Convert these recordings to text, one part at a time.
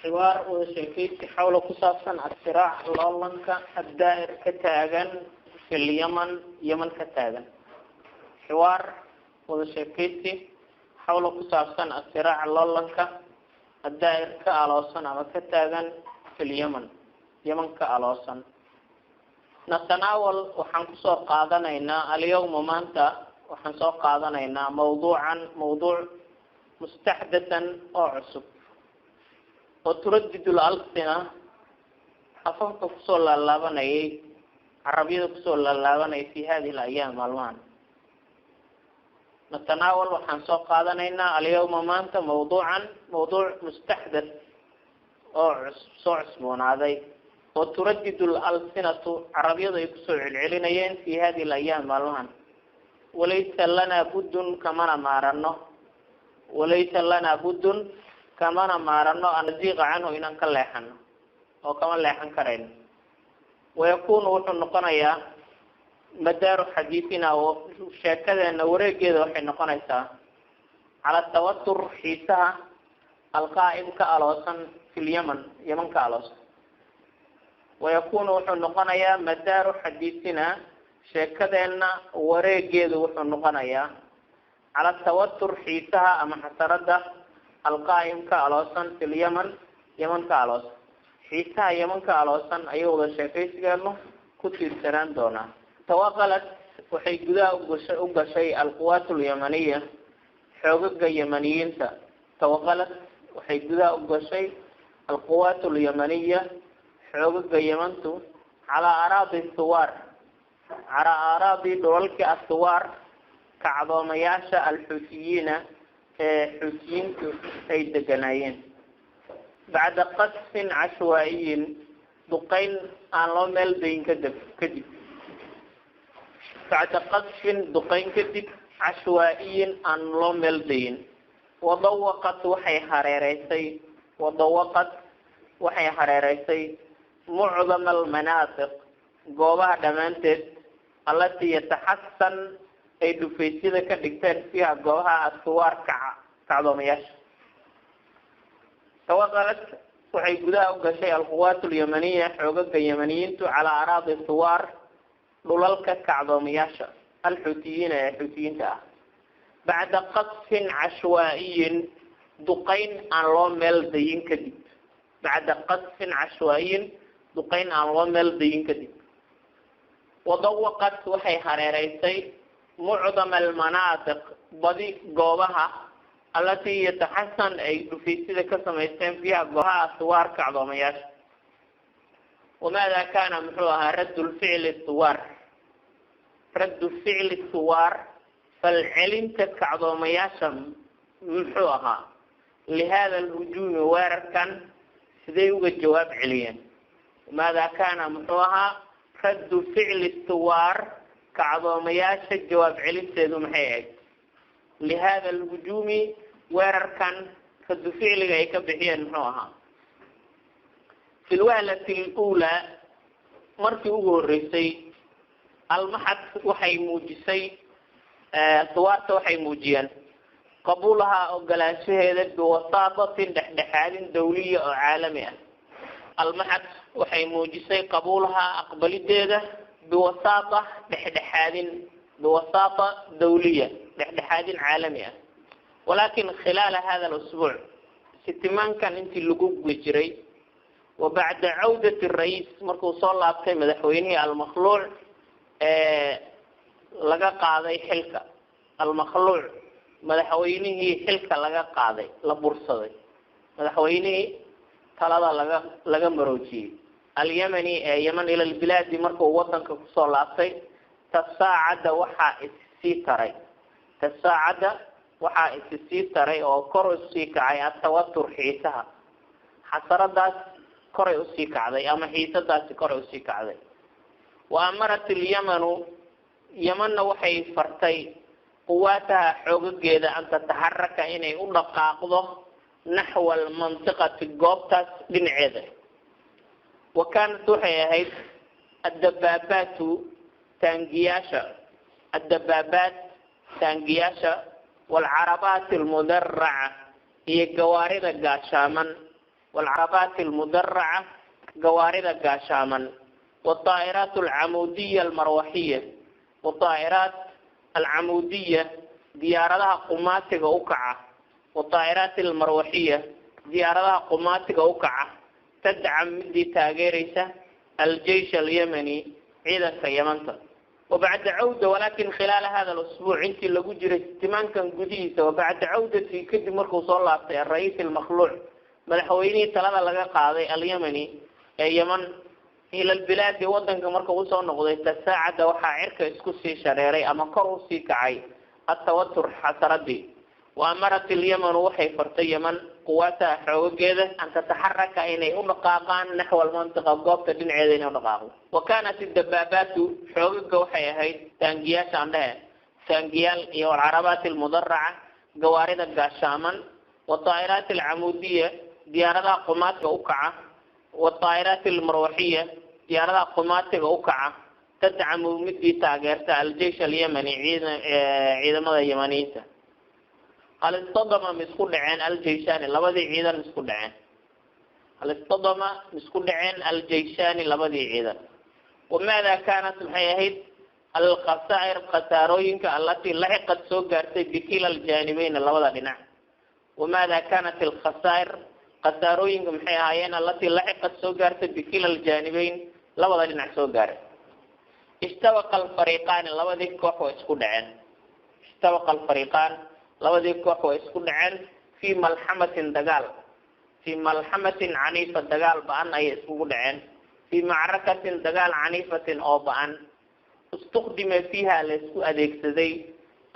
Xiwaar, wada sheekeysi, xawla, ku saabsan, asiraac, loolanka, addaa'ir, ka taagan, fil Yaman, Yaman ka taagan. Xiwaar, wada sheekeysi, xawla, ku saabsan, asiraac, loolanka, addaa'ir, ka aloosan ama ka taagan, fil Yaman, Yaman ka aloosan. Natanaawal, waxaan kusoo qaadanaynaa, alyawma, maanta waxaan soo qaadanaynaa, mawduucan, mawduuc, mustaxdathan, oo cusub, oo turadidul alsina, afafka kusoo laalaabanayay, carabiyada kusoo laalaabanayay, fi hadihi alayaam, maalmahan. Natanaawal, waxaan soo qaadanaynaa, alyawma, maanta, mawduucan, mawduuc, mustaxdath, oo soo cusboonaaday, oo turadidul alsinatu, carabiyadu ay kusoo celcelinayeen, fi hadihi alayaam, maalmahan. Walaysa lanaa buddun, kamana maarano, walaysa lanaa buddun, kamana maarano, an naziiqa canhu, inaan ka leexano oo kama leexan karayno. Wayakunu, wuxuu noqonayaa, madaaru xadiidina, sheekadeena wareegeeda waxay noqonaysaa, cala tawatur, xiisaha, alqaa'im, ka aloosan, fi lyaman, Yaman ka aloosan. Wayakunu, wuxuu noqonayaa, madaaru xadiidina, sheekadeena wareegeedu wuxuu noqonayaa, cala tawatur, xiisaha ama xasarada, alqaa'im, ka aloosan, fi lyaman, Yaman ka aloosan. Xiisaha Yaman ka aloosan ayuu wada sheekaysigeenu ku tiirsanaan doonaa. Tawaqalat, waxay gudaha u gashay, alquwaat alyamaniya, xoogaga Yamaniyiinta. Tawaqalat, waxay gudaha u gashay, alquwaat alyamaniya, xoogaga Yamantu, calaa araadi thuwaar, calaa araadi, dhulalkii, athuwaar, kacdoomayaasha, alxuutiyiina, ee Xuutiyiintu ay deganaayeen, bacda qasfin cashwaa'iyin, duqeyn aan loo meel dayin kadib. Bacda qasfin, duqeyn kadib, cashwaa'iyin, aan loo meel dayin. Wadawaqat, waxay hareereysay, wadawaqat, waxay hareereysay, mucdama almanaatiq, goobaha dhammaanteed, allatii yataxasan, ay dhufaysyada ka dhigteen, fiiha, goobaha, asuwaar, kacdoomayaasha. Tawaqalat, waxay gudaha u gashay, alquwaat alyamaniya, xoogaga Yamaniyiintu, calaa araadi thuwaar, dhulalka kacdoomayaasha, alxuutiyiina, ee Xuutiyiinta ah, bacda qasfin cashwaa'iyin, duqeyn aan loo meel dayin kadib. Bacda qasfin cashwaa'iyin, duqeyn aan loo meel dayin kadib. Wadawaqat, waxay hareereysay, mucdama almanaatiq, badi goobaha, allatii yataxasan, ay dhufaysyada ka samaysteen, fiiha, goobaha, asuwaar, kacdoomayaasha. Wamaada kaana, muxuu ahaa, raddu lficli thuwaar, raddu ficli thuwaar, falcelinta kacdoomayaasha muxuu ahaa, lihada alhujuumi, weerarkan siday uga jawaab celiyeen? Wamaada kaana, muxuu ahaa, raddu ficli thuwaar, kacdoomayaasha jawaab celinteedu maxay ahayd, lihada alhujuumi, weerarkan raddu ficliga ay ka bixiyeen muxuu ahaa? Fi lwahlati aluulaa, markii ugu horeysay, almaxad, waxay muujisay, thuwaarta waxay muujiyeen, qabuulahaa, ogolaanshaheeda, biwasaatatin, dhexdhexaadin, dawliya, oo caalami ah. Almaxad, waxay muujisay, qabuulahaa, aqbalideeda, biwasaata, dhexdhexaadin, biwasaata dawliya, dhexdhexaadin caalami ah. Walaakin khilaala hada alusbuuc, sitimaankan intii lagu guda jiray, wa bacda cawdati ra'iis, markuu soo laabtay madaxweynihii, almakhluuc, ee laga qaaday xilka, almakhluuc, madaxweynihii xilka laga qaaday, la bursaday, madaxweynihii talada laga maroojiyey, alyamani, ee Yeman, ila lbilaadi, markuu wadanka kusoo laabtay, tasaacadda, waxaa issii taray, tasaacadda, waxaa isi sii taray oo kor usii kacay, atawatur, xiisaha, xasaradaas koray usii kacday ama xiisadaasi koray usii kacday. Wa amarat ilyamanu, Yamanna waxay fartay, quwaataha, xoogageeda, an tataxaraka, inay u dhaqaaqdo, naxwa almantiqati, goobtaas dhinaceeda. Wa kaanat, waxay ahayd, addabaabaatu, taangiyaasha, addabaabaat, taangiyaasha, waalcarabaat almudaraca, iyo gawaarida gaashaaman. Waalcarabaati almudaraca, gawaarida gaashaaman. Waaldaa'iraat alcamuudiya almarwaxiya, wadaa'iraat alcamuudiya, diyaaradaha qumaatiga u kaca. Wadaa'iraat almarwaxiya, diyaaradaha qumaatiga u kaca. Tadcam, midii taageeraysa, aljeish alyamani, ciidanka Yamanta. Wabacda cawda, walaakin khilaala hada alusbuuc, intii lagu jiray timaankan gudihiisa, wabacda cawdati, kadib markuu soo laabtay, alra'iis almakhluuc, madaxweynihii talada laga qaaday, alyamani ee Yeman, ila albilaadi, wadanka marka usoo noqday, tasaacada, waxaa cirka isku sii shareeray ama kor usii kacay, atawatur, xasaradii. Wa amarat ilyamanu, waxay fartay Yeman, quwaataha, xoogageeda, an tataxaraka, inay u dhaqaaqaan, naxwa almantiqa, goobta dhinaceeda inay udhaqaaqdo. Wa kaanat idabaabaatu, xoogaga waxay ahayd taangiyaasha, aan dhehe taangiyaal, iyo alcarabaat almudaraca, gawaarida gaashaaman, wadaa'iraat alcamuudiya, diyaaradaha qumaatiga u kaca, wadaa'iraat almarwaxiya, diyaaradaha qumaatiga u kaca, tadcamu, midii taageerta, aljeish alyamani, ciidamada Yamaniyiinta. Hal istadama, ma isku dhaceen, aljeyshaani, labadii ciidan ma isku dhaceen? Hal istadama, ma isku dhaceen, aljeyshaani, labadii ciidan? Wamaada kaanat, maxay ahayd, alkhasaa'ir, khasaarooyinka, allatii laxiqad, soo gaartay, bikila aljaanibeyn, labada dhinac? Wamaada kaanat alkhasaa'ir, khasaarooyinka maxay ahaayeen, allatii laxiqad, soo gaartay, bikila aljaanibeyn, labada dhinac soo gaaray? Ishtabaqa alfariiqaani, labadii koox waa isku dhaceen. Ishtabaqa alfariiqaan, labadii koox waa isku dhaceen, fii malxamatin, dagaal, fii malxamatin caniifa, dagaal ba-an ayay iskugu dhaceen, fii macrakatin, dagaal, caniifatin, oo ba-an, istukdima fiiha, la isku adeegsaday,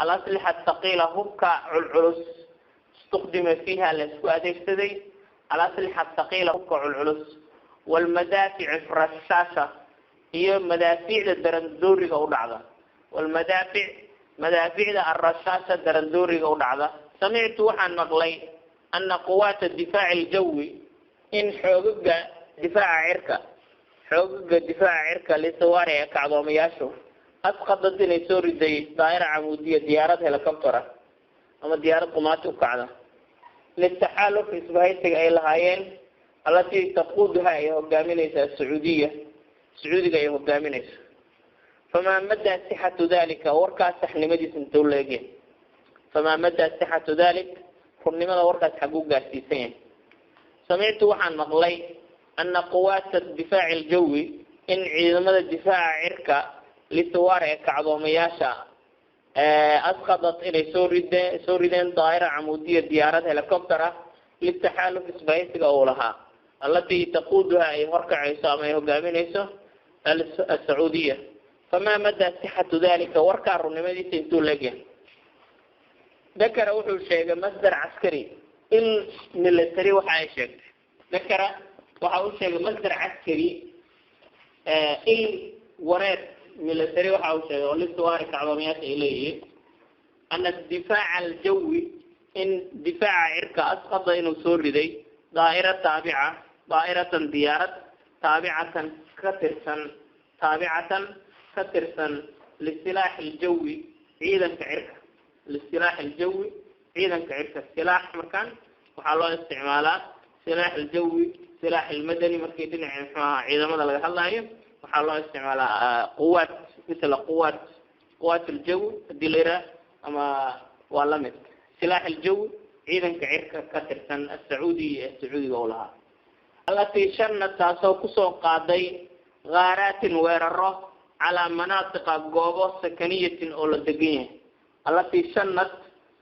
alaslixa athaqiila, hubka culculus. Istukdima fiiha, la isku adeegsaday, alaslixa athaqiila, hubka culculus, waalmadaafic rashaasha, iyo madaafiicda darandooriga u dhacda. Waalmadaafic, madaaficda, arashaasha, darandooriga u dhacda. Samictu, waxaan maqlay, ana quwaata difaaci aljawi, in xoogaga difaaca cirka, xoogaga difaaca cirka, lisawaari, ee kacdoomayaashu, asqadad, inay soo riday, daa'ira camuudiya, diyaarad helicopter ah ama diyaarad qumaati u kacda, litaxaaluf, isbahaysiga ay lahaayeen, allatii taquuduha, ay hogaaminaysa, asacuudiya, Sacuudiga ay hogaaminayso. Famaa madaa sixatu dalika, warkaas saxnimadiisa intuu la egyahay? Famaa madaa sixatu dalik, runnimada warkaas xaguu gaarsiisan yahay? Samictu, waxaan maqlay, ana quwaata difaaci aljawi, in ciidamada difaaca cirka, lisawaar, ee kacdoomayaasha, asqadat, inay soo rideen, daa'ira camuudiya, diyaarad helicopter ah, litaxaaluf, isbahaysiga uu lahaa, allatii taquuduha, ay horkacayso ama ay hogaaminayso, asacuudiya. Famaa madaa sixatu dalika, warkaa runnimadiisa intuu leegyahay? Dakara, wuxuu sheegay, masdar caskari, il military waxa ay sheegtay. Dakara, waxa uu sheegay, masdar caskari, il wareer military waxa uu sheegay, oo lisawaari, kacdoomayaasha ay leeyihiin, ana difaaca aljawi, in difaaca cirka, asqada, inuu soo riday, daa'ira taabica, daa'iratan, diyaarad, taabicatan, ka tirsan, taabicatan, ka tirsan, lisilaax aljawi, ciidanka cirka, lisilaax aljawi, ciidanka cirka. Silaax markaan waxaa loo isticmaalaa silaax aljawi, silaax almadani. Markii dhinaca, muxuu ahaa, ciidamada laga hadlaayo, waxaa loo isticmaalaa quwaat, misla quwaat aljawi hadii la yidhaah ama waa lamid. Silaax aljawi, ciidanka cirka ka tirsan, asacuudi, ee Sacuudiga u lahaa, allatii shanna, taasoo kusoo qaaday, ghaaraatin, weeraro, calaa manaatiqa, goobo, sakaniyatin, oo la degan yahay. Allatii shanad,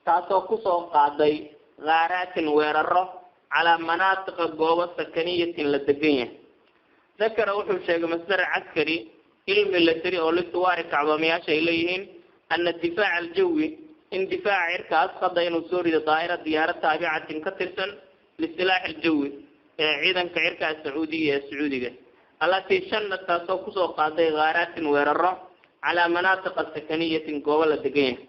taasoo kusoo qaaday, ghaaraatin, weeraro, calaa manaatiqa, goobo, sakaniyatin, la degan yahay. Dakara, wuxuu sheegay, masdar caskari, il military oo lisawaari, kacdoomayaasha ay leeyihiin, ana difaaca aljawi, in difaaca cirka, asqada, inuu soo rido, daa'ira, diyaarad, taabicatin, ka tirsan, lisilaax aljawi, ee ciidanka cirka, asacuudiya, ee Sacuudiga, allatii shanna, taasoo kusoo qaaday, ghaaraatin, weeraro, calaa manaatiqa sakaniyatin, goobo la degan yahay.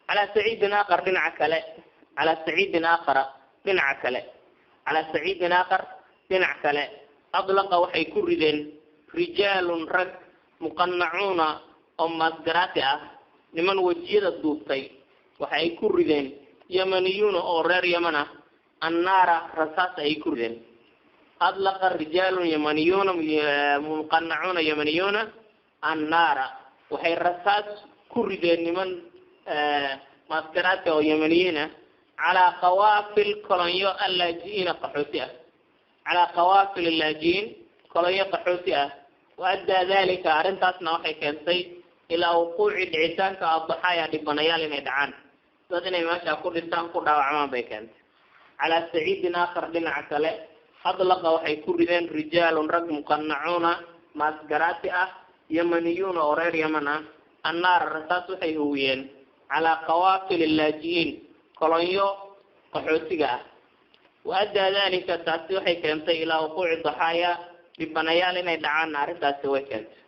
Calaa saciidin aakhar, dhinaca kale, calaa saciidin aakhara, dhinaca kale, calaa saciidin aakhar, dhinac kale, adlaqa, waxay ku rideen, rijaalun, rag, muqanacuuna, oo maasgaraati ah, niman wejiyada duubtay, waxay ku rideen, Yamaniyuuna, oo reer Yaman ah. Annaara, rasaas ayay ku rideen. Adlaqa rijaalun yamaniyuuna muqanacuuna yamaniyuuna annaara, waxay rasaas ku rideen niman maaskaraadka oo yamaniyiin ah, calaa qawaafil, kolonyo, allaaji'iina, qaxooti ah, calaa qawaafil allaaji'iin, kolonyo qaxooti ah. Wa addaa dalika, arrintaasna waxay keentay, ilaa wuquuci, dhicitaanka, addaxaaya, dhibanayaal inay dhacaan, dad inay meesha ku dhintaan, ku dhaawacmaan bay keentay. Calaa saciidin aakhar, dhinaca kale, adlaqa waxay ku rideen rijaalun, rag, muqanacuuna, maasgaraati ah, yamaniyuuna, oo reer Yaman ah, annaara, rasaas waxay huwiyeen, calaa qawaafil allaaji'iin, kolonyo qaxootiga ah. Wa addaa dalika, taasi waxay keentay, ilaa wuquuci daxaaya, dhibanayaal inay dhacaanna arrintaasi way keentay.